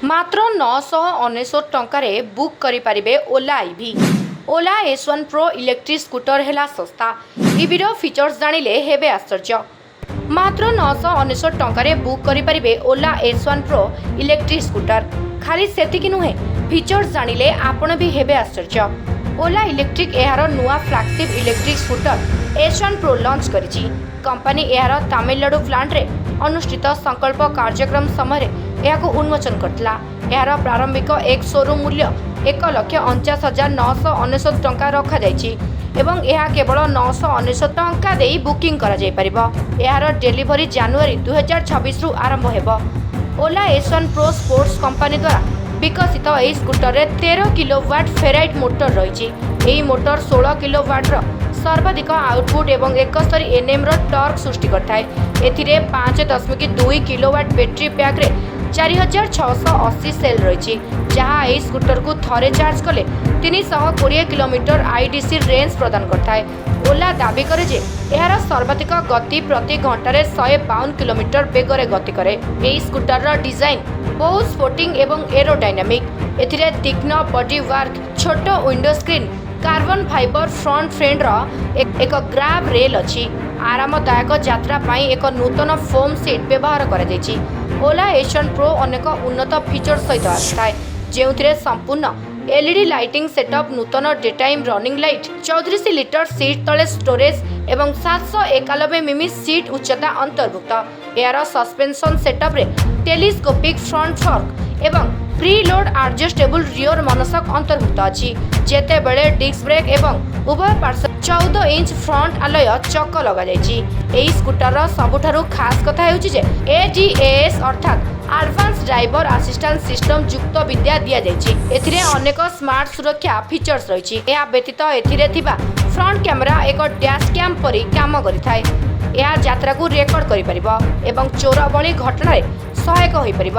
ମାତ୍ର 999 ଟଙ୍କାରେ ବୁକ୍ କରିପାରିବେ Ola EV. Ola S 1 pro electric scooter ହେଲା ଶସ୍ତା। ଇଭିର ଫିଚର୍ସ ଜାଣିଲେ ହେବେ ଆଶ୍ଚର୍ଯ୍ୟ। ମାତ୍ର 999 ଟଙ୍କାରେ ବୁକ୍ କରିପାରିବେ Ola S 1 pro electric scooter. ଖାଲି ସେତିକି ନୁହେଁ, ଫିଚର୍ସ ଜାଣିଲେ ଆପଣ ବି ହେବେ ଆଶ୍ଚର୍ଯ୍ୟ। ଓଲା ଇଲେକ୍ଟ୍ରିକ୍ ଏହାର ନୂଆ flagship electric scooter S 1 pro launch କରିଛି। କମ୍ପାନୀ ଏହାର ତାମିଲନାଡୁ ପ୍ଲାଣ୍ଟରେ ଅନୁଷ୍ଠିତ ସଂକଳ୍ପ କାର୍ଯ୍ୟକ୍ରମ ସମୟରେ ଏହାକୁ ଉନ୍ମୋଚନ କରିଥିଲା। ଏହାର ପ୍ରାରମ୍ଭିକ ଏକ୍ସ ଶୋରୁମ୍ ମୂଲ୍ୟ 1,49,999 ଟଙ୍କା ରଖାଯାଇଛି ଏବଂ ଏହା କେବଳ 999 ଟଙ୍କା ଦେଇ ବୁକିଂ କରାଯାଇପାରିବ। ଏହାର ଡେଲିଭରି ଜାନୁଆରୀ 2026ରୁ ଆରମ୍ଭ ହେବ। Ola S 1 pro sports company ଦ୍ୱାରା ବିକଶିତ ଏହି ସ୍କୁଟରରେ 13 କିଲୋ ୱାଟ୍ ଫେରାଇଟ୍ ମୋଟର ରହିଛି। ଏହି ମୋଟର 16 କିଲୋ ୱାଟ୍ର ସର୍ବାଧିକ ଆଉଟପୁଟ୍ ଏବଂ 71 ଏନ୍ଏମ୍ର ଟର୍କ ସୃଷ୍ଟି କରିଥାଏ। ଏଥିରେ 5.2 କିଲୋ ୱାଟ୍ ବ୍ୟାଟେରୀ ପ୍ୟାକ୍ରେ 4680 ସେଲ୍ ରହିଛି, ଯାହା ଏହି ସ୍କୁଟରକୁ ଥରେ ଚାର୍ଜ କଲେ 320 କିଲୋମିଟର ଆଇଡିସି ରେଞ୍ଜ ପ୍ରଦାନ କରିଥାଏ। ଓଲା ଦାବି କରେ ଯେ ଏହାର ସର୍ବାଧିକ ଗତି ପ୍ରତି ଘଣ୍ଟାରେ 152 କିଲୋମିଟର ବେଗରେ ଗତି କରେ। ଏହି ସ୍କୁଟରର ଡିଜାଇନ୍ ବହୁତ ସ୍ପୋର୍ଟିଂ ଏବଂ ଏରୋଡାଇନାମିକ୍। ଏଥିରେ ତୀକ୍ଷ୍ଣ ବଡି ୱାର୍କ, ଛୋଟ window screen, carbon fibre front fender ଏକ ଗ୍ରାବ୍ ରେଲ୍ ଅଛି। ଆରାମଦାୟକ ଯାତ୍ରା ପାଇଁ ଏକ ନୂତନ ଫୋମ୍ ସିଟ୍ ବ୍ୟବହାର କରାଯାଇଛି। ଓଲା ଏସ୍ 1 ପ୍ରୋ ଅନେକ ଉନ୍ନତ ଫିଚର ସହିତ ଆସିଥାଏ, ଯେଉଁଥିରେ ସମ୍ପୂର୍ଣ୍ଣ ଏଲ୍ଇଡି ଲାଇଟିଂ ସେଟଅପ୍, ନୂତନ ଡେଟାଇମ୍ ରନିଂ ଲାଇଟ୍, 34 ଲିଟର ସିଟ୍ ତଳେ ଷ୍ଟୋରେଜ୍ ଏବଂ 791 ମିମି ସିଟ୍ ଉଚ୍ଚତା ଅନ୍ତର୍ଭୁକ୍ତ। ଏହାର ସସ୍ପେନ୍ସନ୍ ସେଟଅପ୍ରେ ଟେଲିସ୍କୋପିକ୍ ଫ୍ରଣ୍ଟ ଫର୍କ ଏବଂ ପ୍ରି ଲୋଡ୍ ଆଡଜଷ୍ଟେବୁଲ୍ ରିୟର ମନୋସକ୍ ଅନ୍ତର୍ଭୁକ୍ତ ଅଛି, ଯେତେବେଳେ ଡିସ୍କ ବ୍ରେକ୍ ଏବଂ ଉଭୟ ପାର୍ଶ୍ୱ 14 ଇଞ୍ଚ ଫ୍ରଣ୍ଟ ଆଲୟ ଚକ ଲଗାଯାଇଛି। ଏହି ସ୍କୁଟରର ସବୁଠାରୁ ଖାସ୍ କଥା ହେଉଛି ଯେ ଏଡିଏଏସ୍, ଅର୍ଥାତ୍ ଆଡଭାନ୍ସ ଡ୍ରାଇଭର ଆସିଷ୍ଟାନ୍ସ ସିଷ୍ଟମ ଯୁକ୍ତ ବିଦ୍ୟା ଦିଆଯାଇଛି। ଏଥିରେ ଅନେକ ସ୍ମାର୍ଟ ସୁରକ୍ଷା ଫିଚର୍ସ ରହିଛି। ଏହା ବ୍ୟତୀତ ଏଥିରେ ଥିବା ଫ୍ରଣ୍ଟ କ୍ୟାମେରା ଏକ ଡ୍ୟାସ୍ କ୍ୟାମ୍ ପରି କାମ କରିଥାଏ। ଏହା ଯାତ୍ରାକୁ ରେକର୍ଡ କରିପାରିବ ଏବଂ ଚୋର ଭଳି ଘଟଣାରେ ସହାୟକ ହୋଇପାରିବ।